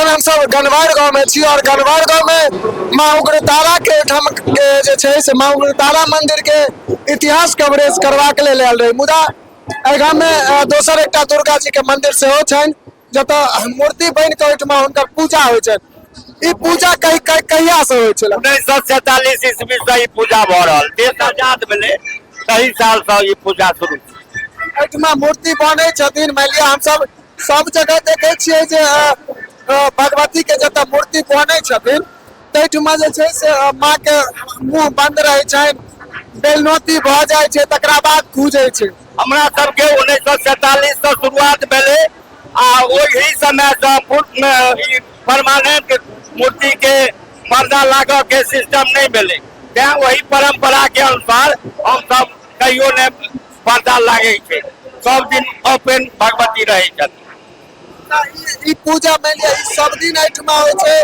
एखन हमसब गनवार गाँव में छी और गनवार गाँव में माँ उग्रतारा के ओहिठाम के जे छै से माँ उग्रतारा मंदिर के इतिहास कवरेज करबाक लेल आयल रही। मुदा एहि गाम में दोसर एकटा दुर्गा जी के मंदिर सेहो छनि, जतऽ मूर्ति बनि के ओहिठमा हुनकर पूजा होइ छनि। ई पूजा कहिया से होइ छलै? 1947 ईस्वी से ई पूजा भऽ रहल, देश आजाद भेलै तही साल से ई पूजा शुरू। एहिठमा मूर्ति बनै छथिन। मानि लिअ हमसब सब जगह देखै छियै जे भगवती के जतऽ मूर्ति बनै छथिन ताहिठमा जे छै से माँ के मुँह बंद रहै छनि, बेलनौती भऽ जाइ छै, तकरा बाद खुजै छै। हमरा सबके 1947 से शुरुआत भेलै आ ओहि समय से ई परमानेंट मूर्ति के पर्दा लागऽ के सिस्टम नहि भेलै, तें ओहि परंपरा के अनुसार हमसब कहियो नहि पर्दा लागै छै, सब दिन ओपन भगवती रहै छथिन। ई पूजा मानि लिअ ई सब दिन एहिठमा होइ छै,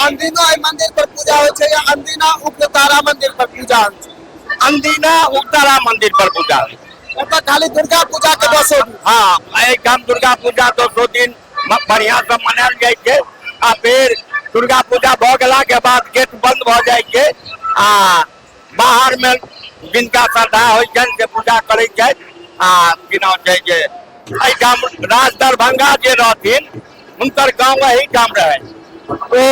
अनदिनो एहि मंदिर पर पूजा होइ छै या अनदिना उग्रतारा मंदिर पर पूजा होइ छै? अनदिना उग्रतारा मंदिर पर पूजा होइ छै। ओतऽ खाली दुर्गा पूजा के दसो दिन? हाँ, एहिठाम दुर्गा पूजा दसो दिन बढ़िया से मनायल जाइ छै आ फेर दुर्गा पूजा भऽ गेला के बाद गेट बंद भऽ जाइ छै आ बाहर में जिनका श्रद्धा होइ छनि से पूजा करै छथि। आ की नाम छै जे एहिठाम राज दरभंगा जे रहथिन हुनकर गाँव एहिठाम रहै, ओ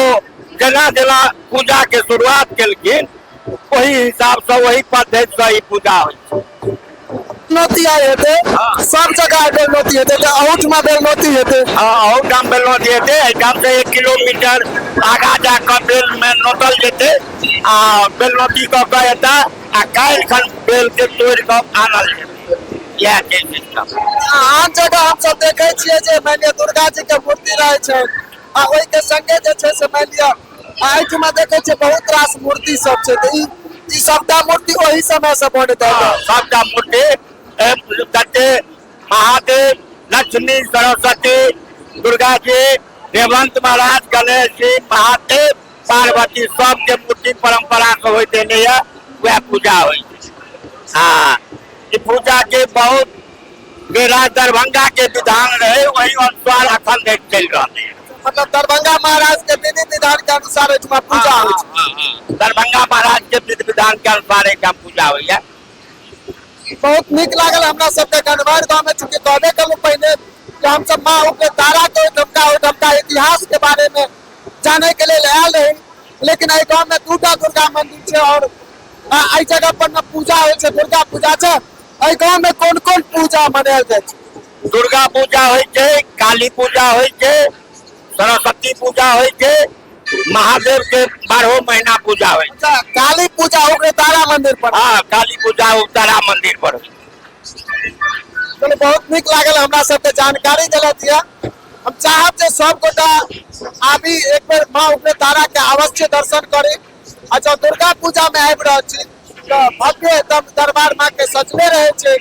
जेना जेना पूजा के शुरुआत केलखिन ओहि हिसाब से ओहि पद्धति से ई पूजा होइ छै। बेलनौती आइ हेतै, सब जगह आइ बेलनौती हेतै, तऽ अहूठमा बेलनौती हेतै? हँ, अहूठाम बेलनौती हेतै। एहिठाम से 1 किलोमीटर आगाँ जाकऽ बेल में नोतल जेतै आ बेलनौती कऽ कऽ एता आ काल्हि खन बेल के तोड़ि कऽ आनल जेतै। इएह छै सिस्टम। आन जगह हमसब देखै छियै जे मानि लिअ दुर्गा जी के मूर्ति रहै छै आ ओहिके संगे जे छै से मानि लिअ एहिठमा देखै छियै बहुत रास मूर्ति सब छै, तऽ ई सबटा मूर्ति ओहि समय से बनैत हेतै? सबटा मूर्ति जते महादेव, लक्ष्मी, सरस्वती, दुर्गा जी, देवंत महाराज, गणेश जी, महादेव, पार्वती, सबके मूर्ति परंपरा से होइत एलैया, वएह पूजा होइ छै। हाँ, ई पूजा के बहुत बेरा दरभंगा के विधान रहे वही अनुसार अखन धरि चलि रहल है। मतलब दरभंगा महाराज के विधि विधान के अनुसार एहिठमा पूजा होइ छै। हाँ, दरभंगा महाराज के विधि विधान के अनुसार एहिठाम पूजा होइया। बहुत नीक लागल हमरा सबके गनवार गाँव में, चूँकि कहबे कलहुँ पहिने कि हमसब माँ उग्रतारा के ओहिठमका इतिहास के बारे में जाने के लेल आयल रही, लेकिन एहि गाँव में दूटा दुर्गा मंदिर छै और एहि जगह पर न पूजा होइ छै, दुर्गा पूजा छै। एहि गाँव में कोन कोन पूजा मनायल जाइ छै? दुर्गा पूजा होइ छै, काली पूजा होइ छै, सरस्वती पूजा होइ छै, महादेव के 12 महीना पूजा होइ छै। अच्छा, काली पूजा उग्रतारा मंदिर पर? हाँ, काली पूजा उग्रतारा मंदिर पर होइ छै। चलू, बहुत नीक लागल हमरा सबके जानकारी देलथि यऽ। हम चाहब जे सब गोटा आबी एक बेर माँ उग्रतारा के अवश्य दर्शन करी। अच्छा, दुर्गा पूजा में आबि रहल छी तऽ भव्य एकदम दरबार माँ के सजले रहे छै,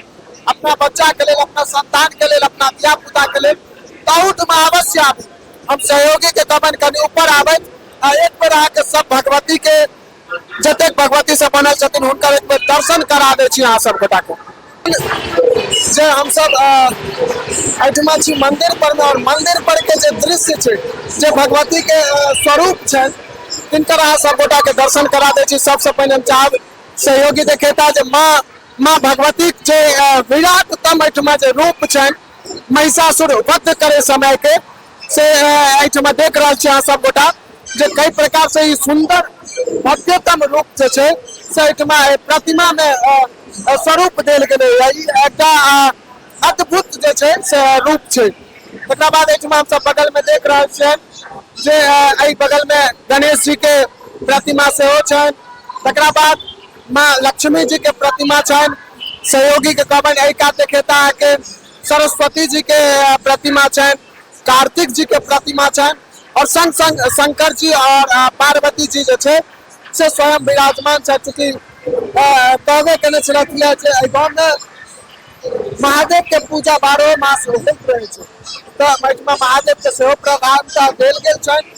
अपना बच्चा के लेल, अपना संतान के लेल, अपना धिया पुता के लेल तहुठमा अवश्य आबी। हम सहयोगी के कहबनि कनि ऊपर आबथि आ एक बेर अहाँके सब भगवती के, जतेक भगवती सब बनल छथिन हुनकर एक बेर दर्शन करा दै छी अहाँ सब गोटा के। जे हमसब एहिठमा छी मंदिर पर में, और मंदिर पर के जे दृश्य छै, जे भगवती के स्वरूप छनि, तिनकर अहाँ सब गोटा के दर्शन करा दै छी। सबसे पहिने हम चाहब सहयोगी देखेता जे माँ भगवती जे विराटतम एहिठमा जे रूप छनि महिषासुर वध करे समय के, से एहिठमा देख रहल छी अहाँ सब गोटा जे कई प्रकार से ई सुंदर भव्यतम रूप जे छै से एहिठमा प्रतिमा में स्वरूप देल गेलै। ई एकटा अद्भुत जे छै से रूप छै। तकरा बाद एहिठमा हमसब बगल में देख रहल छियनि जे एहि बगल में गणेश जी के प्रतिमा सेहो छनि। तकरा बाद माँ लक्ष्मी जी के प्रतिमा छनि। सहयोगी के कहबनि एहि कात देखेता अहाँके सरस्वती जी के प्रतिमा छनि, कार्तिक जी के प्रतिमा छनि और संग संग शंकर जी और पार्वती जी जे छै से स्वयं विराजमान छथि। चूँकि कहबे केने छलथि जे एहि गाँव में महादेव के पूजा 12 मास होइत रहै छै, तऽ एहिठमा महादेव के सेहो प्रधानता देल गेल छनि।